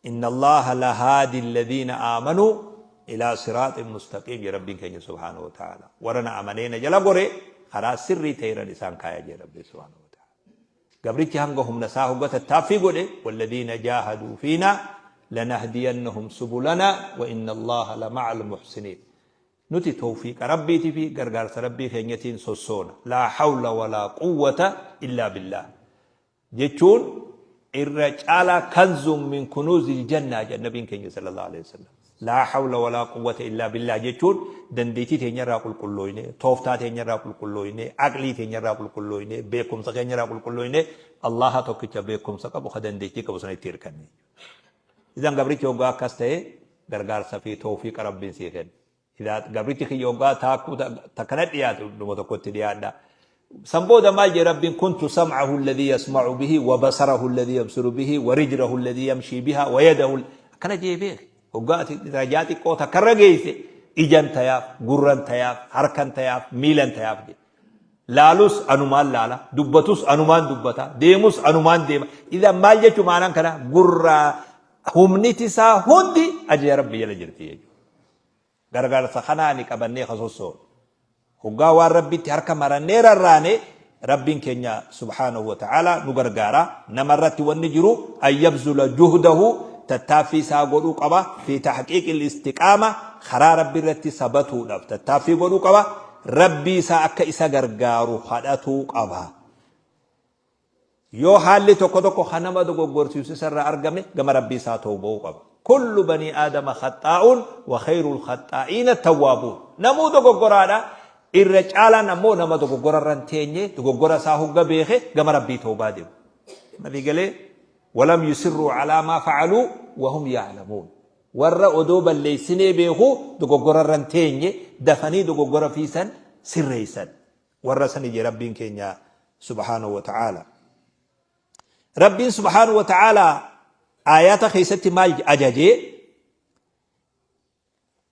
Inna Allaaha lahaadi alladhiina aamanuu ilaa siraaxin mustaqiim jedhe Rabbiin keenya subhaanahu wa ta'aala. Warra na amanee na jala gore karaa sirrii ta'e irran isaan kaaya jedhe Rabbiin subhaanahu wa ta'aala. Gabrichi hanga humna isaa hogga tattaaffii godhe walladhiina jaahaduu fiinaa lanahdiyannahum subulanaa wa inna Allaaha lama'al muhsiniin. Nuti tawfiiqa Rabbiitii fi gargaarsa Rabbii keenyatiin sossoona. Laa hawla walaa quwwata illaa billaah. Jechuun irra caalaa kanzun min kunuuzil jannaa jedhan nabiin keenya sallallahu alaihi wasallam. Laa hawla walaa quwwata illaa billaah jechuun dandeettii teenyarraa qulqullooyne, tooftaa teenyarraa qulqullooyne, aqlii teenyarraa qulqullooyne, beekumsa keenyarraa qulqullooyne, Allaha tokkicha beekumsa qabu ka dandeettii qabu sana itti hirkanne. Idan gabrichi hoggaa akkas ta'e gargaarsa fi tawfiiqa Rabbiin sii kenna. Idaa gabrichi kiyya hoggaa taakkuu takka na dhiyaate dhuma tokkotti dhiyaadha. San booda maal jee Rabbiin kuntu sam'ahu alladhii yasma'u bihi wa basarahu alladhii yabsiru bihi wa rijlahu alladhii yamshii biha wa yadahu akkana jee beeki. Hoggaa ati darajaa xiqqoo takkarra geeyse ijan tayaaf, gurran tayaaf, harkan tayaaf, miilan tayaaf jee. Laalus anumaan laala, dubbatus anumaan dubbata, deemus anumaan deema. Idan maal jechuu maanaan kana gurraa humniti isaa hundi ajaja Rabbi jala jirti jechuudha. Gargaarsa kanaani qabannee ka sossoonu. Hoggaa waan Rabbitti harka marannee rarraane Rabbiin keenya subhaanahu wa ta'aalaa nu gargaara. Nama irratti wanni jiru an yabzula juhdahu tattaaffii isaa godhuu qaba fi tahqiiqil istiqaama karaa Rabbi irratti sabatuudhaaf tattaaffii godhuu qaba. Rabbii isaa akka isa gargaaru kadhatuu qaba. Yoo haalli tokko tokko kan nama dogoggorsiisu isarraa argame gama Rabbii isaa tawba'uu qaba. Kullu banii aadama khaxaa'uun wa khayrul khaxaa'iina tawwaabuun. Namuu dogoggoraadha. Irra caalaan ammoo nama dogoggora irra hin teenye dogoggora isaa hogga beeke gama Rabbii tawbaa deemu. Nabii galee walam yusirruu alaa maa fa'aluu wa hum ya'lamuun. Warra odoo balleessinee beeku dogoggora irra hin teenye dafanii dogoggora fiisan sirreessan. Warra sani je Rabbiin keenya subhaanahu wa ta'aala. Rabbiin subhaanahu wa ta'aala aayaata keessatti maal ajajee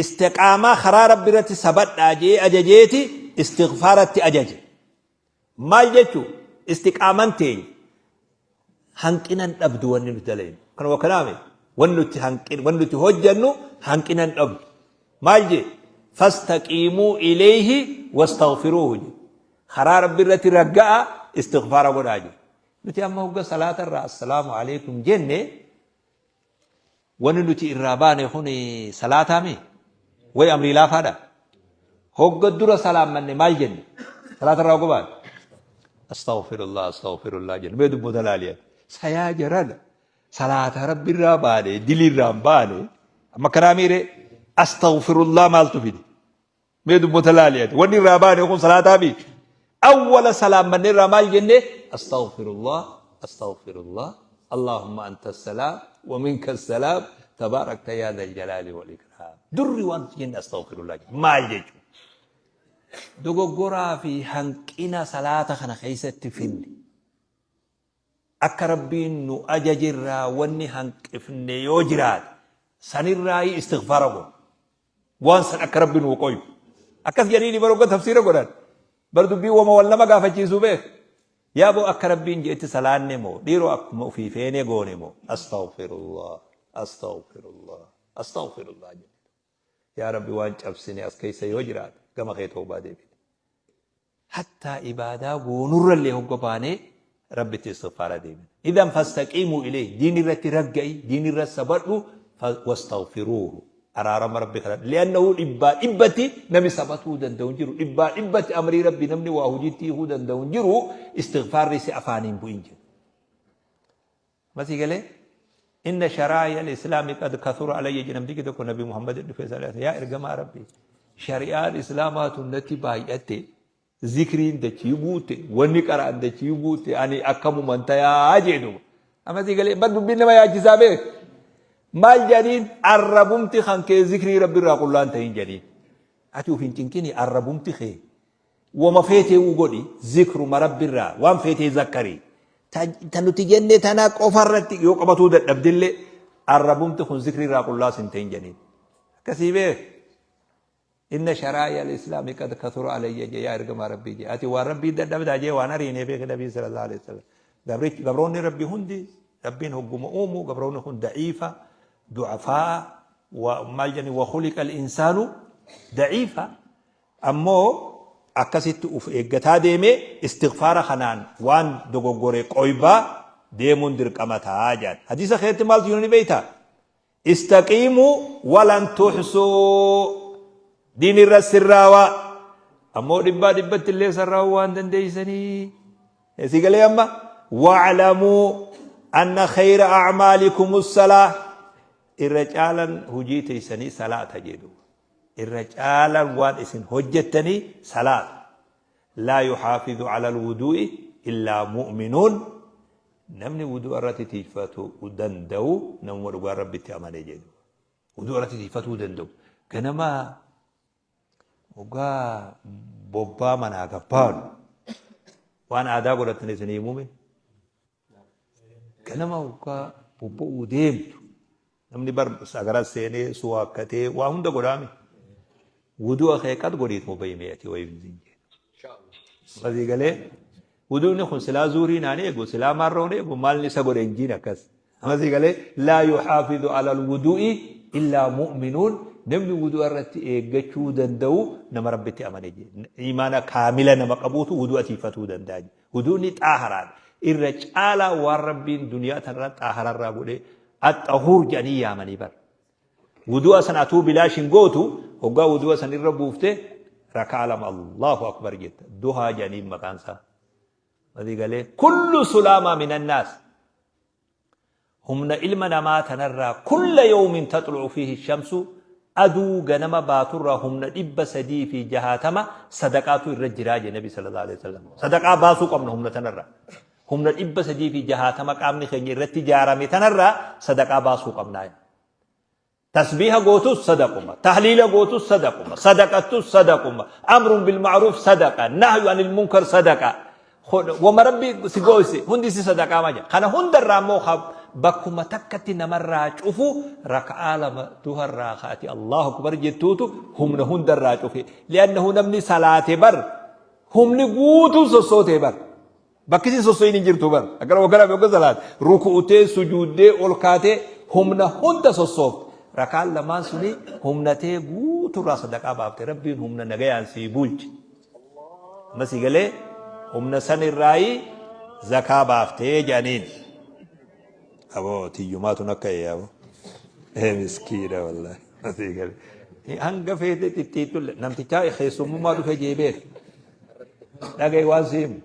istiqaamaa karaa Rabbi irratti sabadhaa jee ajajeeti istighfaaratti ajaje. Maal jechuu istiqaaman teenya hanqina hin dhabdu wanni nuti dalaynu. Kanuma kanaame wanni nuti hanqin wanni nuti hojjannu hanqina hin dhabdu. Maal jee fastaqiimuu ilayhi wastaghfiruuhu jee. Karaa Rabbi irratti ragga'a istighfaara godhaa jee. Nuti amma hogga salaata irraa assalaamu alaikum jenne Wanni nuti irraa baane kun salaataami? Way amrii laafaadha? Hogga dura salaammanne maal jenne? Salaata irraa hogga baane? Astaghfirullah, astaghfirullah jenne. Mee dubbota laaliya. Sayaa jarana. Salaata rabbi irraa baane, dilii irraa hin baane. Amma kanaa miire astaghfirullah maaltu fide? Mee dubbota laali ati. Wanni irraa baane kun salaataa miti. Awwala salaammanne irraa maal jenne? Astaghfirullah, astaghfirullah, Allahumma anta salaam, wa minka salaam, tabaarakta yaa dhal jalaali wal ikraam. Durri waan nuti jenne astaghfirullah jenna. Maal jechuudha? Dogoggoraa fi hanqina salaata kana keessatti finne. Akka Rabbiin nu ajajerraa wanni hanqifne yoo jiraate sanirraayi istighfaara goona. Waan san akka Rabbi nuu qoyu. Akkas jedhanii bar hogga tafsiira godhan. Bar dubbii wama wal nama gaafachiisu beek. Yaa boo akka Rabbiin je'etti salaanne moo dhiiroo akkuma ufii feene goone moo astaghfirullah astaghfirullah astaghfirullah jedhe. Yaa Rabbi waan cabsine as keessa yoo jiraate gama kee tawbaa deebine. Hattaa ibaadaa goonurrallee hogga baanee Rabbitti istighfaara deebina. Idan fastaqiimuu ilayhi diin irratti ragga'i diin irra sabadhu wastaghfiruuhu araarama Rabbi kadhadhu. Li'annahu dhibbaa dhibbatti namni sabatuu danda'u hin jiru. Dhibbaa dhibbatti amrii Rabbi namni waa hojiitti hiikuu danda'u hin jiru. Istighfaarri si afaaniin bu'in jedhu. Masii galee inna sharaa'i al-islaami qad kathura alayya jedhe namtichi tokko nabi Muhammad dhufee sallallahu alaihi yaa ergamaa rabbi shari'aan islaamaa tun natti baay'atte zikriin dachii guute wanni qara'an dachii guute ani akkamuman tayaa jee duuba amasii galee bar dubbiin nama yaachisaa beek maal jedhaniin arrabumti kan kee zikrii rabbi irraa qullaan ta'in jedhaniin ati uf hin cinqini arrabumti kee Woma feeteewuu godhi zikruma rabbirraa waan feetee zakkari. Ta nuti jenne tana qofarratti yoo qabatuu dadhabdillee arrabumti kun zikriirraa qullaas hin ta'in jedhaniin. Akkasii beek. Inna sharaa'i al-islaami qad kathura alayya jee yaa ergamaa rabbii jee. Ati waan rabbii dadhabdaa jee waan ariinee beeke nabii sallallahu alaihi wasallam. Gabrichi gabroonni rabbii hundi rabbiin hogguma uumu gabroonni kun da'iifa. Du'afaa'a wa maal jedhani wa khuliqa al-insaanu da'iifa. Ammoo akkasitti uf eeggataa deemee istighfaara kanaan waan dogoggore qoybaa deemuun dirqama ta'a jedhan. Hadiisa keessatti maaltu jiru ni beektaa? Istaqiimuu walan tuhsuu diin irra sirraawaa ammoo dhibbaa dhibbatti illee sarraa'uu waan dandeeysanii. Si galee amma wa'lamuu anna khayra a'maalikum salaa irra caalan hujii teeysanii salaata jedhu. Irra caalan waan isin hojjettanii salaata. Laa yuhaafizu ala alwuduu'i illaa mu'minuun Namni wuduu'a irratti tiiyfatu danda'u namuma dhugaan Rabbitti amane jedhu. Wuduu'a irratti tiiyfatuu danda'u. Ganama hoggaa bobbaa manaa gabbaanu waan aadaa godhattan isin himume. Ganama hoggaa bobba'uu deemtu namni bar sagara seenee suwaakkatee waa hunda godhaame. Wuduu'a kee qad godhiituma bahimee ati wayii hin jedhu. Asii galee wuduuni kun silaa zuurii naan eegu silaa maarroon eegu maalni isa godhe hin jiin akkas. Amasii galee laa yuhaafidu alal wudu'i illaa mu'minuun namni wudu'a irratti eeggachuu danda'u nama rabbitti amane jedhe. Imaana kaamila nama qabuutu wudu'a tiifatuu danda'a jedhe. Wudu'ni xaaharaadha. Irra caalaa waan rabbiin duniyaa tanarra xaahararraa godhe axxahuur jedhanii yaamanii bara. Wudu'a san atuu bilaash hin gootu hoggaa wudu'a san irra buufte raka'a lama Allahu akbar jetta. Duhaa jedhaniin maqaan isaa. Walii galee kullu sulaamaa minannaas. Humna ilma namaa tanarraa kulla yawmin taxlu'u fiihi shamsu aduu ganama baaturraa humna 360 sadaqaatu irra jiraa jedhe Nabi sallallahu alaihi wasallam. Sadaqaa baasuu qabna humna tanarraa. Humna 360 qaamni keenya irratti ijaarame tanarraa sadaqaa baasuu qabnaa. Tasbiiha gootus sadaquma, tahliila gootus sadaquma, sadaqattus sadaquma, amrun bil ma'ruuf sadaqa, nahyu anil munkar sadaqa. Wama rabbi si gooyse hundi si sadaqaa maja. Kana hundarraa immoo bakkuma takkatti namarraa cufu raka'aa lama duharraa kaati Allahu akbar jettuutu humna hundarraa cufe. Li'annahu namni salaate bar humni guutuun sossootee bar. Bakki isin sosso'iin hin jirtu bar. Akkana waggana fi wagga salaat. Ruku'utee, sujuuddee, ol kaatee humna hunda sossoofte. Rakaan lamaan suni humna tee guuturraa sadaqaa baafte. Rabbiin humna nagayaan sii bulche. Amma sii galee humna san irraayi zakaa baaftee jedhaniin. Aboo tiyyumaatu nakka ee aboo. Ee miskiina wallahi. Sii galee. Hanga feete xixxiixxulle namtichaa keessummummaa dhufe jee beeka. Dhaga'i waan si himu.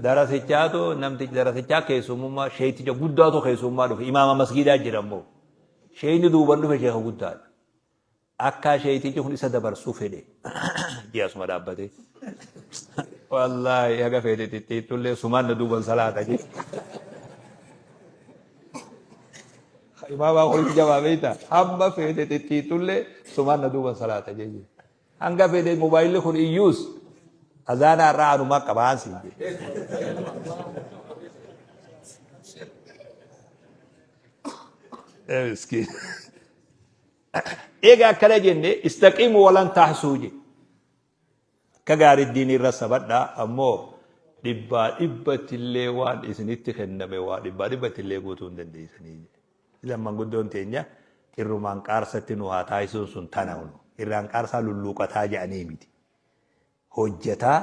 Darasichaatu namtichi darasichaa keessummummaa sheeyticha guddaatu keessummaa dhufe imaama masgiidaa jira immoo. Sheeyni duuban dhufe sheeka guddaadha. Akkaa sheeytichi kun isa dabarsuu fedhe. Ji'a asuma dhaabbatee. Wallaahi haga feete xixxiittullee sumaan na duuban salaata jee. Imaamaa kun jabaa beektaa hamma feete xixxiittullee sumaan na duuban salaata jee. Hanga fedhe mobaayilli kun iyyuus azaanaa irraa anumaa qabaan siin jedhe. Miskiin. Eega akkana jenne istaqiimu walan taahsuu jedhe. Akka gaarii diinii irra sabadhaa ammoo dhibbaa dhibbatti illee waan isinitti kenname waa dhibbaa dhibbatti illee guutuu hin dandeessanii jedhe. Idan manguddoon teenya irrumaan qaarsatti nu haa taasisuun sun tana hunu. Irraan qaarsaa lulluuqataa jedhanii miti. Hojjataa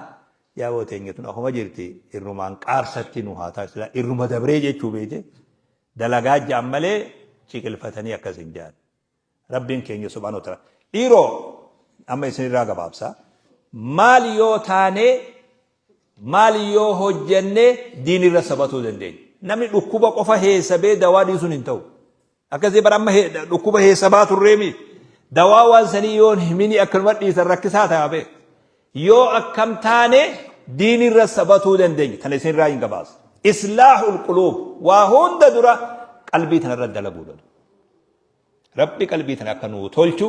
yaaboo teenya tun akkuma jirti irrumaan qaarsatti nu haa taasisu. Irruma dabree jechuu beekte dalagaa ja'an malee ciqilfatanii akkas hin ja'an. Rabbiin keenya subhaanahu wa ta'ala. Dhiiroo amma isinirraa gabaabsa. Maal yoo taane maal yoo hojjenne diinirra sabatuu dandeenya. Namni dhukkuba qofa heesabee dawaa dhiisuun hin ta'u. Akkasii bara amma dhukkuba heesabaa turreemi. Dawaa waan sanii yoo hin himini akkanuma dhiisan rakkisaa ta'a bee. Yoo akkam taane diinirra sabatuu dandeenya. Kana isinirraa hin gabaasa. Islaahul quluub waa hunda dura qalbii tanarra dalaguudha. Rabbi qalbii tana akka nuu tolchu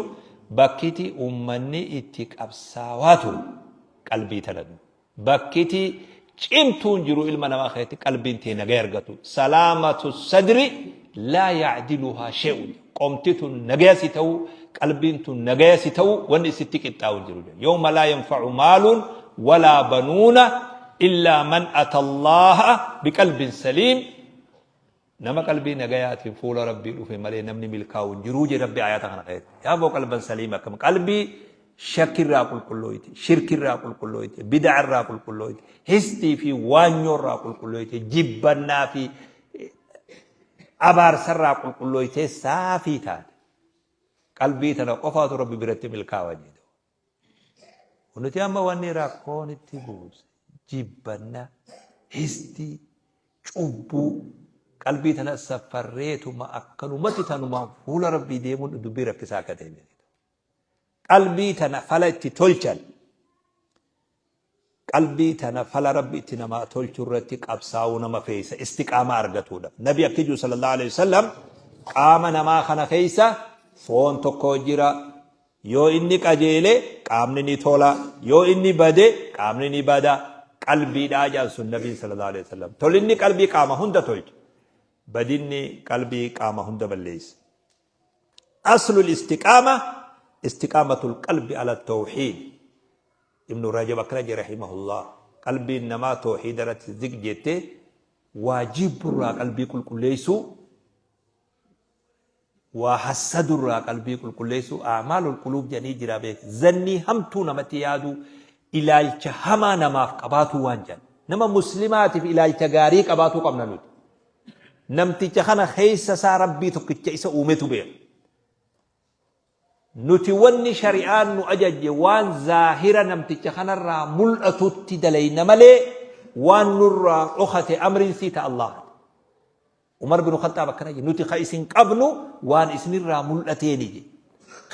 bakkiti ummanni itti qabsaawaa ture qalbii tana bakkiti cimtuun jiru ilma namaa keessatti qalbiin tee nagaya argatu salaamatu sadri laa yacdiluhaa she'un qomti tun nagaya si ta'uu qalbiin tun nagaya si ta'uu wanni isitti qixxaa'u hin jiru yawma laa yanfacu maalun walaa banuuna illaa man ata allaha biqalbin saliim. Nama qalbii nagayaatiin fuula Rabbii dhufe malee namni milkaa'u hin jiruu jedhe Rabbi aayaata kana keessatti. Yaa boo qalban saliima akkam qalbii shakkirraa qulqullooyte, shirkirraa qulqullooyte, bid'arraa qulqullooyte, histii fi waanyoorraa qulqullooyte, jibbannaa fi abaarsarraa qulqullooytee saafii taate. Qalbii tana qofaatu Rabbi biratti milkaawa jedhe. Nuti amma wanni rakkoon itti buuse jibbanna, histii, cubbuu, qalbii tana saffarreetuma akkanumatti tanumaan fuula Rabbii deemuun dubbii rakkisaa akka ta'e beekta. Qalbii tana fala itti tolchan. Qalbii tana fala Rabbi itti namaa tolchu irratti qabsaa'uu nama feeysa istiqaamaa argatuudhaaf. Nabi akki jiru sallallahu alaihi wasallam qaama namaa kana keessa foon tokko jira. Yoo inni qajeele qaamni ni tola. Yoo inni bade qaamni ni bada. Qalbiidhaa jedhan sun Nabiin sallallahu alaihi wasallam. Tolinni qalbii qaama hunda tolcha. Badinni qalbii qaama hunda balleessa. Aslul istiqaama istiqaamatul qalbi ala tawhiid. Ibnu Rajab akkana jedhe rahimahullah. Qalbiin namaa tawhiida irratti ziq jettee waa jibburraa qalbii qulqulleessuu, waa hassadurraa qalbii qulqulleessuu, a'maalul quluub jedhanii jira beek. Zannii hamtuu namatti yaaduu, ilaalcha hamaa namaaf qabaatuu waan jedhan. Nama muslimaatiif ilaalcha gaarii qabaatuu qabna nuti. Namticha kana keessa isaa Rabbii tokkicha isa uumetu beeka. Nuti wanni shari'aan nu ajajje waan zaahira namticha kanarraa mul'atutti dalayna malee waan nurraa dhokate amriin sii ta Allaahati. Umar bin Khaxxaab akkana jedhe nuti ka isin qabnu waan isinirraa mul'ateeni jedhe.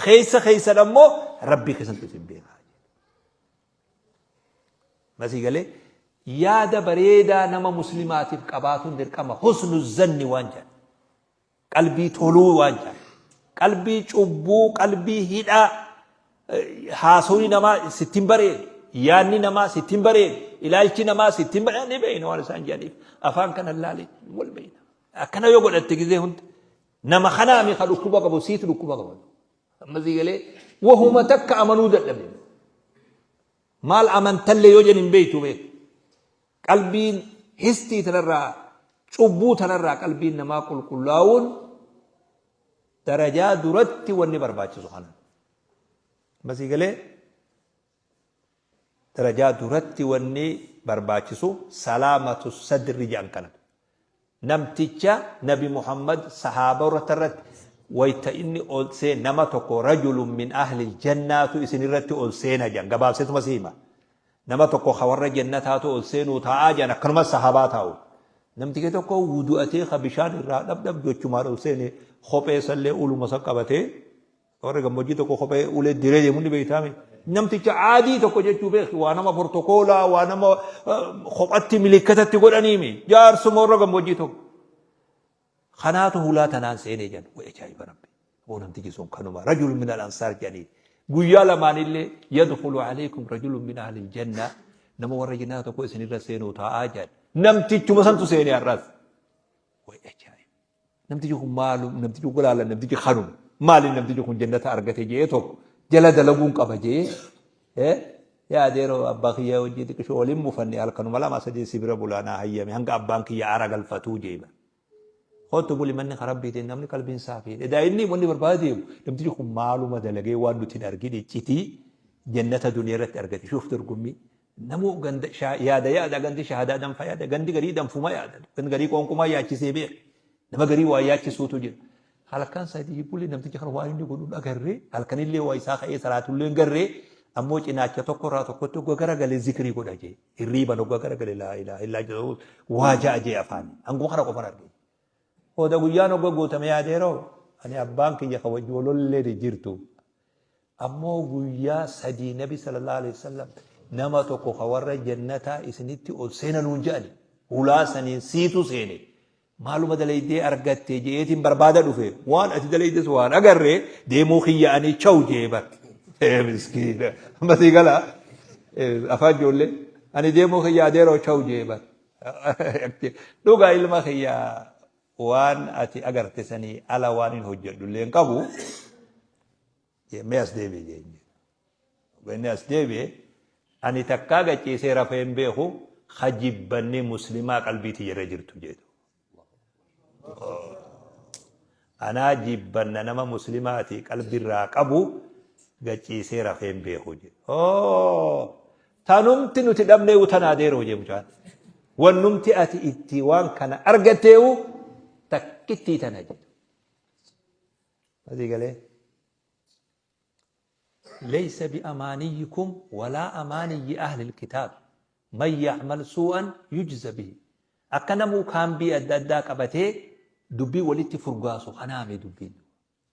Keessa keessan ammoo Rabbii keessantu isin beekaa jedhe. Masii galee yaada bareedaa nama muslimaatiif qabaatuun dirqama husnu zanni waan jedhan. Qalbii toluu waan jedhan. Qalbii cubbuu, qalbii hidhaa, haasawni namaa sitti hin bareedu, yaadni namaa sitti hin bareedu, ilaalchi namaa sitti hin bareedu, ni beekna waan isaan jedhaniif. Afaan kana laalee wal beekna. Akkana yoo godhatte gizee hunda nama kanaami ka dhukkuba qabu siitu dhukkuba qaba. Amma sii galee wahuma takka amanuu dadhabne. Maal amantallee yoo jedhan hin beektu beeku. Qalbiin histii tanarraa cubbuu tanarraa qalbiin namaa qulqullaa'uun darajaa duratti wanni barbaachisu kana. Amma sii galee darajaa duratti wanni barbaachisu salaamatu sadri jedhan kana. Namticha Nabi Muhammad sahaabota irratti wayta inni ol seen nama tokko rajulun min ahlil jannaatu isin irratti ol seena jedhan gabaabseetuma si hima. Nama tokko ka warra jannataatu ol seenuu taa'aa jedhan akkanuma sahaabaa taa'u. Namtichi tokko wudu'atee ka bishaan irraa dhabdhab jechumaan ol seene kophee sallee uluma san qabatee Warri gammoojjii tokko kophee ulee diree deemu ni beektaami. Namticha aadii tokko jechuu beeki waa nama portokoolaa waa nama kophatti milikkatatti godhaniimi jaarsuma warra gammoojjii tokko. Kanaatu hulaa tanaan seenee jedhan way ajaa'iba rabbi. Aboo namtichi sun kanuma rajul min al ansaar jedhanii guyyaa lamaanillee yadkhulu alaykum rajulun min ahli janna nama warra jannaa tokko isinirra seenuu taa'aa jedhan namtichuma santu seenee har'as. Way ajaa'iba. Namtichi kun maalu namtichi kun laala namtichi kanuma maali namtichi kun jannata argate jee tokko jala dalaguun qaba jee yaa adeeroo abbaa kiyya hojii xiqqishoo waliin mufanne halkanuma lama sadii si bira bulaa naa hayyame hanga abbaan kiyya aara galfatuu jee bara. Kottu buli manni kan rabbiitiin namni qalbiin saafii. Edaa inni wanni barbaade deemu namtichi kun maaluma dalagee waan nuti hin argin iccitii jannata duniyaa irratti argate shuuf dorgommii. Namuu ganda yaada yaada gandi shahadaa danfa yaada gandi garii danfuma yaada gandi garii qoonqumaa yaachisee beeka nama garii waa yaachisuutu jira. Halkan sadii buli namtichi kana waan inni godhu hin agarree halkanillee waa isaa ka'ee salaatullee hin garree ammoo cinaacha tokko irraa tokkotti hogga garagalee zikrii godha jee hirriiban hogga garagalee laa ilaaha illaa jedhu waa ja'a jee afaan hanguma kana qofan arge. Hooda guyyaan hogga guutame yaadeeroo ani abbaan kiyya ka wajji walollee jirtu Ammoo guyyaa sadii nabi sallallahu alaihi wasallam nama tokko ka warra jannataa isinitti ol seena nuun jedhani. Hulaa saniin siitu seene. Maaluma dalaydee argatte je'eetiin barbaada dhufe. Waan ati dalaydes waan agarre deemuu kiyya ani chaw jee bar. Miskiina. Amma sii gala afaan ijoollee ani deemuu kiyya adeeroo chaw jee bar. Dhugaa ilma kiyya waan ati agarte sanii ala waan hin hojjedhu illee hin qabu. Mee as deebi'i jeen jedhe. Inni as deebi'e ani takkaa gachiisee rafee hin beeku ka jibbanni muslimaa qalbii tiyya irra jirtu jedhu. Anaa jibbanna nama muslimaatii qalbirraa qabu gachiisee rafee hin beeku jedhe. Oo! Tanumti nuti dhabneewu tanaa deeroo jee mucaan. Wannumti ati itti waan kana argatteewu takkittii tana jedhe. Asii galee. Laysa bi'amaaniyyikum walaa amaaniyyi ahlil kitaab man ya'mal suu'an yujza bihi. Akka namuu kaambii adda addaa qabatee dubbii walitti furgaasu kanaami dubbiin.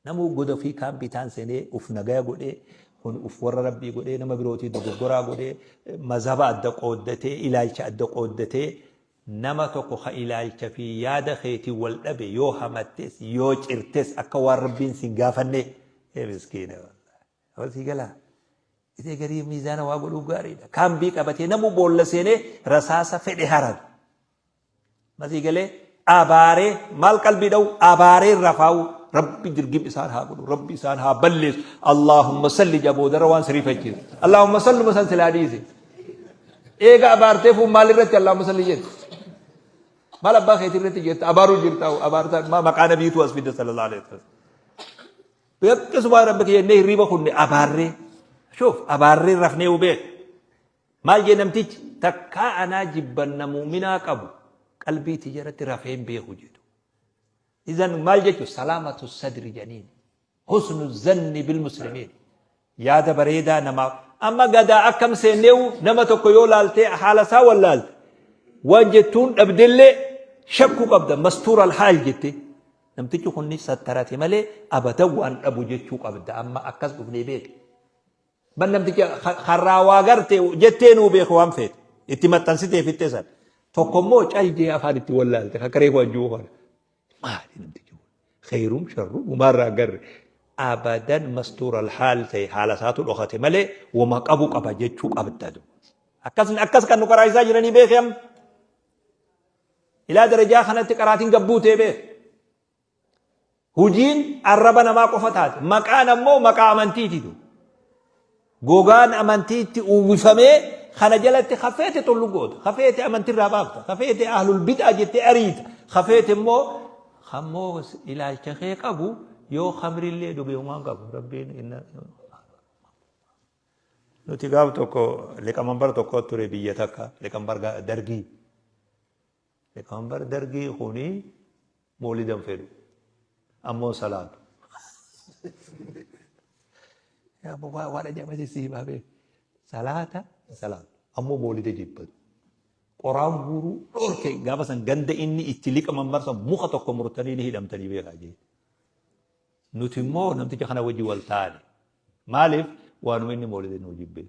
Namuu goda ofii kaambii taan seenee uf nagaya godhee kun uf warra rabbii godhee nama birootii dogoggoraa godhee mazhaba adda qooddatee ilaalcha adda qooddatee nama tokko ka ilaalcha fi yaada keetiin wal dhabe yoo hamattes yoo cirtes akka waan rabbiin sin gaafannee ee miskiina wallahi. Wasii galaa. Isee garii miizaana waa godhuu gaariidha. Kaambii qabatee namuu boolla seenee rasaasa fedhe haratu. Masii galee abaaree maal qalbii dha'u abaaree rafaa'u rabbi dirgim isaan haa godhu rabbi isaan haa balleessu Allahumma salli jaa boodarra waan siriifachiisu Allahumma salluma san silaa dhiise eega abaartee fuun maal irratti Allahumma salli jette maal abbaa keetii irratti jette abaaruu jirta abaartaa maqaa nabiitu as fidda sallallahu alaihi wasallam Akkasuma rabbi kiyya jennee hirriiba kunne abaarree shuuf abaarree rafnee hubee maal jee namtichi takkaa anaa jibbanna muuminaa qabu qalbii tiyya irratti rafee hin beeku jedhu. Izan maal jechu salaamatu sadri janiin husnu zanni bil muslimiin yaada bareedaa namaaf amma gadaa akkam seenneewu nama tokko yoo laaltee haala isaa wallaalte waan jettuun dhabdellee shakkuu qabda mastuura alhaal jettee Namtichi kun ni sattarate malee abadan waan dhabu jechuu qabda amma akkas dhufnee beek. Ban namticha karraa waa garte jettee nuu beeku waan feete itti maxxansitee fittee san. Tokko immoo cal jee afaan itti wallaalte kakkaree koo ajjuu kana. Maali namtichi kun? Kheyrum sharrum humaarraa agarre. Abadan mastuura alhaal ta'e haala isaatu dhokate malee wama qabu qaba jechuu qabda. Akkas akkas kan nu karaa isaa jiranii beekee amma. Ilaa darajaa kanatti qaraatiin gad buutee beek. Hujiin arraba namaa qofa taate. Maqaan ammoo maqaa amantiiti. Gogaan amantiitti uwwifamee kana jalatti kafeete tollu goota. Kafeete amantirraa baafta. Kafeete ahlul bid'aa jettee ariita. Kafeete immoo kammoo ilaalcha kee qabu yoo kamrillee dhuge homaan qabu. Rabbiin Nuti gaaf tokko liqamanbar tokko ture biyya takka liqamanbar dargii. Liqamanbar dargii kuni moolidan fedhu. Ammoo salaatu. Waan ajaa'iba si himaa beeku. Salaata salaatu. Ammoo moolida jibbatu. Qoraan guuruu dhorke gaafa san ganda inni itti liqamanbar san muka tokko murtanii ni hidhamtanii beekaa jee. Nuti immoo namticha kana wajji wal taane. Maaliif waanuma inni moolide nuu jibbeef.